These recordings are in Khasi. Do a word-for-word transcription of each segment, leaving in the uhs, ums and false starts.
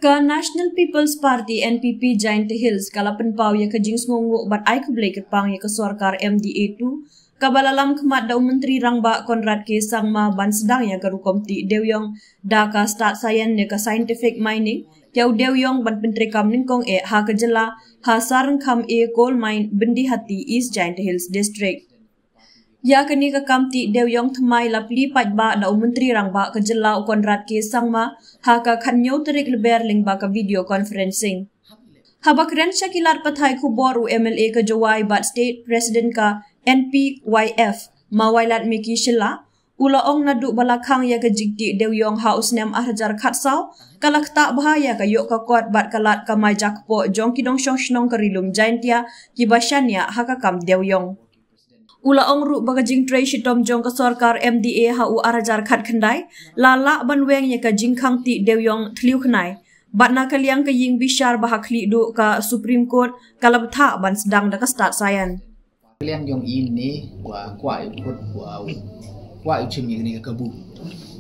Ka National People's Party, N P P, Jaintia Hills ka la pynpaw ïa ka jingsngewnguh bad ai khublei kyrpang ïa ka sorkar M D A two kaba la lam khmat da u Myntri Rangbah Conrad K Sangma ban sdang ïa ka rukom tih dewïong da ka stad saian ne ka scientific mining ïa u dewïong ban pyntreikam nyngkong eh ha ka jylla ha Saraing Kham A Coal Mine, Byndihati, East Jaintia Hills District. Ïa kane ka kam tih dewïong thymmai la plie paidbah da u Myntri Rangbah ka jylla u Conrad K Sangma ha ka khathynñiew tarik Lber lyngba ka video conferencing. Haba kren sha ki lad pathai khubor u M L A ka Jowai bad State President ka N P Y F, Ma Wailadmiki Shylla, u la ong naduh ba la khang ïa ka jingtih dewïong ha u snem ar hajar khatsaw, ka la ktah bha ïa ka ïoh ka kot bad ka lad kamai jakpoh jong ki nongshong shnong ka Ri Lum Jaintia kiba shaniah ha ka kam dewïong. U la ong ruh ba ka jingtrei shitom jong ka sorkar M D A ha u ar hajar khatkhyndai la lah ban weng ïa ka jingkhang tih dewïong thliew khnai. Bad na ka liang ka ïing bishar ba ha khlieh duh ka Supreme Court ka la bthah ban sdang da ka stad saian. Ka liang jong i ne wa kwah i put wa kwah i chim i ne ka kabu.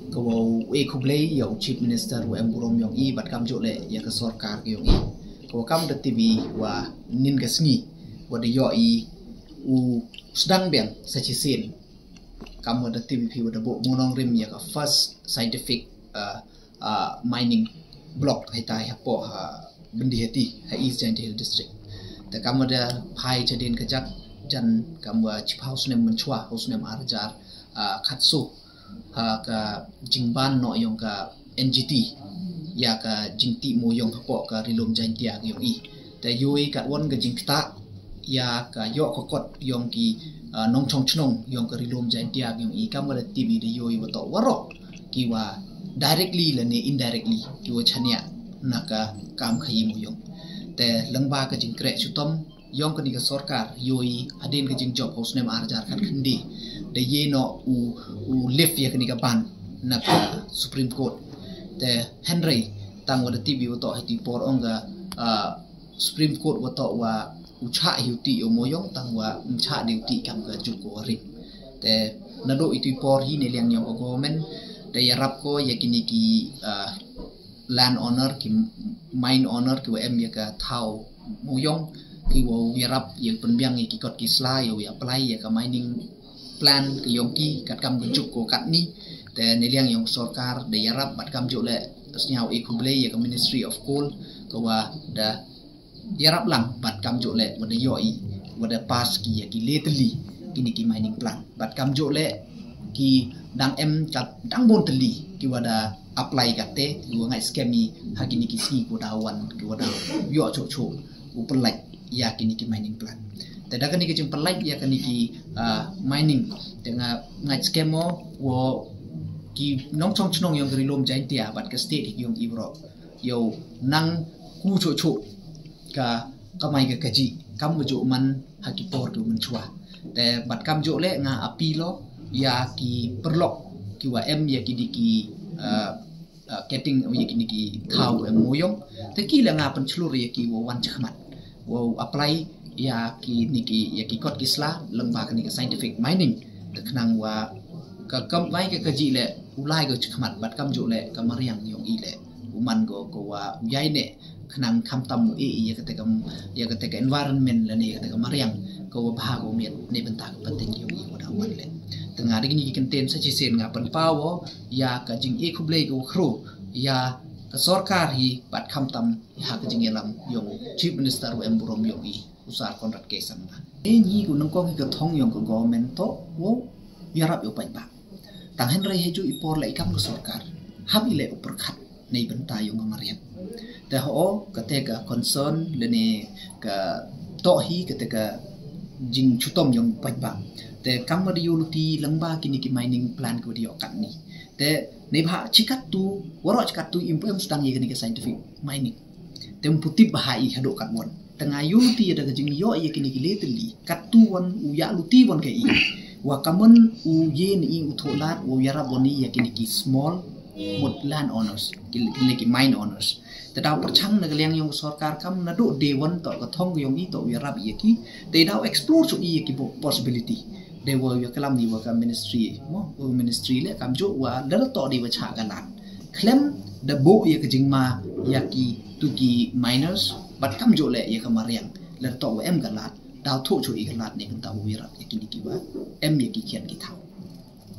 Ka wa u e khublei ïa u Chief Minister wa em burom jong i bad kam jok le ïa ka sorkar ka jong i. Ka wa kam da T V wa nin ka sngi wa da ïoh i u sdang biang sa chi sien. Kam wa da T V phi wa da bok monong rim ïa ka first scientific uh, uh, mining block hai tai ha po ha Byndihati ha East Jaintia Hill District. Te kam wa da phai cha den ka jak jan kam wa chiphaw snem mynchwa haw snem ar hajar uh, khatso ha ka jingban no yong ka N G T ïa ka jingtih mo yong ha po ka Ri Lum Jaintia ka yong i. Te yoi ka won ka jingktah ïa ka ïoh ka kot yong ki uh, nongchong chnong yong ka Ri Lum Jaintia ka yong i kam wa da T V da yoi wa to warok ki wa directly la ne indirectly ki wa chaniah na ka kam khayi mo yong. Te lengba ka jingkreh chutom yong kani ka sorkar yoi hadin ka jingjop haw snem ar hajar khatkhyndai da ye no u u lift ïa kani ka ban na ka Supreme Court. Te hynrei tang wa da T V wa to ha i por ong ka uh, Supreme Court wa to wa u chah hi u tih ïa u mo yong tang wa um chah di u tih kam ka juk ko ring. Te naduh i tu i por hi ne liang yong ka government da ïarap ko ïa kini ki uh, land owner ki mine owner ki wa em ïa ka thaw mo yong ki wa ïarap ïa pynbiang ïa ki kot ki sla ïa u apply ïa ka mining plan ka yong ki kat kam ka juk ko kat ni. Te ne liang yong sorkar da ïarap bad kam jok le sñiaw i khublei ïa ka Ministry of Coal ka wa da ïarap lang bad kam jok le wa da ïoh i wa da pass ki ïa ki le tylli kini ki mining plan bad kam jok le ki dang em kat dang bun tylli ki wa da apply kat te ki wa ngai scam i ha kini ki sngi ko da wan ki wa da ïoh chok chok u pynlait ïa kini ki mining plan. Te da kani ki jingpynlait ïa kani ki uh, mining te nga ngai scam mo wo ki nongchong chnong yong ka Ri Lum Jaintia bad ka state hi yong i bro. Ïa u nang ku chok chok ka kamai ka kaji kam ba jok man ha ki por ki mynchwa. Te bad kam jok le nga appeal lo ïa ki pyrlok ki wa em ïa ki di ki uh, uh, getting ïa ki di ki thaw em mo yong. Te ki la nga pynchlur ïa ki wa wan chakhmat wa apply ïa ki ni ki ïa ki kot ki sla lengba ka ni ka scientific mining. Te khnang wa ka kam lai ka kaji le u lai ko chakhmat bad kam jok le ka mariang yong i le u man ko ko wa u yai ne khnang kham tam u e ïa kata ka ïa kata ka environment lane ïa kata ka mariang ka wa bha ka wa miat ne bynta ka pateng yong i wa da wan le. Te nga da kini ki kyntien sa chi sien nga pynpaw ïa ka jing e khublei ka wa khro ïa ka sorkar hi bad kham tam ïa ka jing ïalam yong Chief Minister wa em burom yong i u Sir Conrad K Sangma. E ngi ku nangkong hi ka thong yong ka government to wo ïarap ïa u paidbah. Tang hynrei ha ju i por la i kam ka sorkar hap i le u pyrkhat nei bynta yong ka mariang. Te ho kate ka concern lane ka to hi kate ka jingchutom yong paidbah. Te kam wa da ïoh luti lengba kini ki mining plan ka wa da ïoh kat ni. Te nei bha chikat tu waro chikat tu im pu em sdang ïa kini ka scientific mining. Te um pu tip bha i haduh kat won. Te nga ïoh luti da ka jing ïoh ïa kini ki le tylli kat tu won u ïa luti won ka i. Wa kamon u ye ni i u thoh lad wa u ïarap won i ïa kini ki small mut land owners kini ki mine owners. Te daw pyrchang na ka liang yong ka sorkar kam naduh de won to ka thong yong i to u ïarap ïa ki. Te daw explore chu i ïa ki possibility. De wa ïa kalam ni wa ka ministry mo wa ministry le kam ju wa da to de wa cha ka land. Khlem da buh ïa ka jingma ïa ki tu ki minors bad kam ju leh ïa ka mariang, lada toh wa em ka lad, daw thoh shuh ïa ka lad ne kynta wa ïarap ïa kine kiwa em ïa ki khian ki thaw.